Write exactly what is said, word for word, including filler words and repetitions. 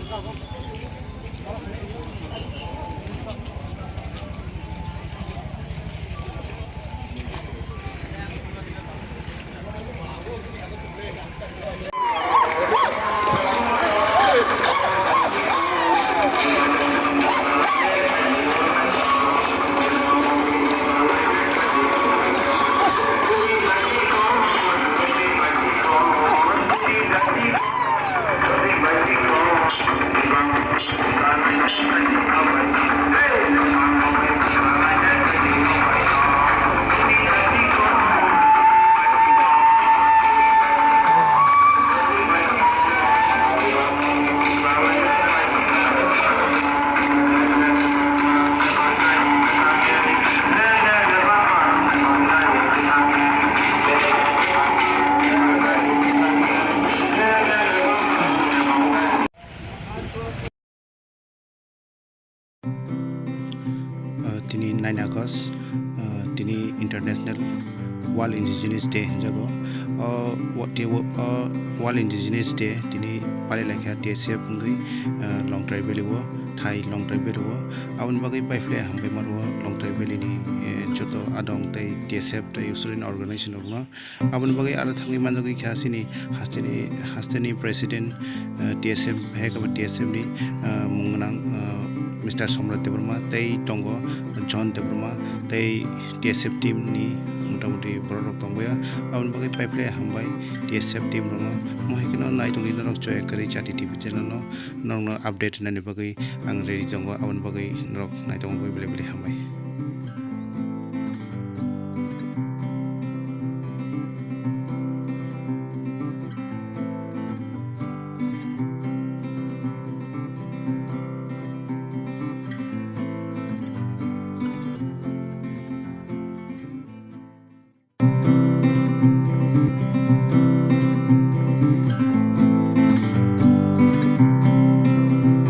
Ah, tini nine August, ah, tini International World Indigenous Day hinjago. O, wo-, ti-, wo-, o World Indigenous Day tini pali laikha T S F wngwi, ah, Longtrai Valley o, thai Longtrai Valley o. Aboni bagwi paiphle hambai mano Longtrai Valley ni, eh, joto adong tei T S F tei usuri ni organization rokno. Aboni bagwi aro thangwi manjagwi kha chini hasteni, hasteni president, eh, T S F, hai khe bo T S F ni, eh, mung gwnang, eh, Mister Somrat Debbarma tei tongo John Debbarma tei T S F team ni motamuti borok rok tongbaio. Aboni bagwi paiphle hambai T S F team rokno. Mohai kheno naitongdi norok Joya Kwrwi Jati T V channel no, norokno update rwnani bagwi ang ready tongo, aboni bagwi norok naitongwi belai belai hambai.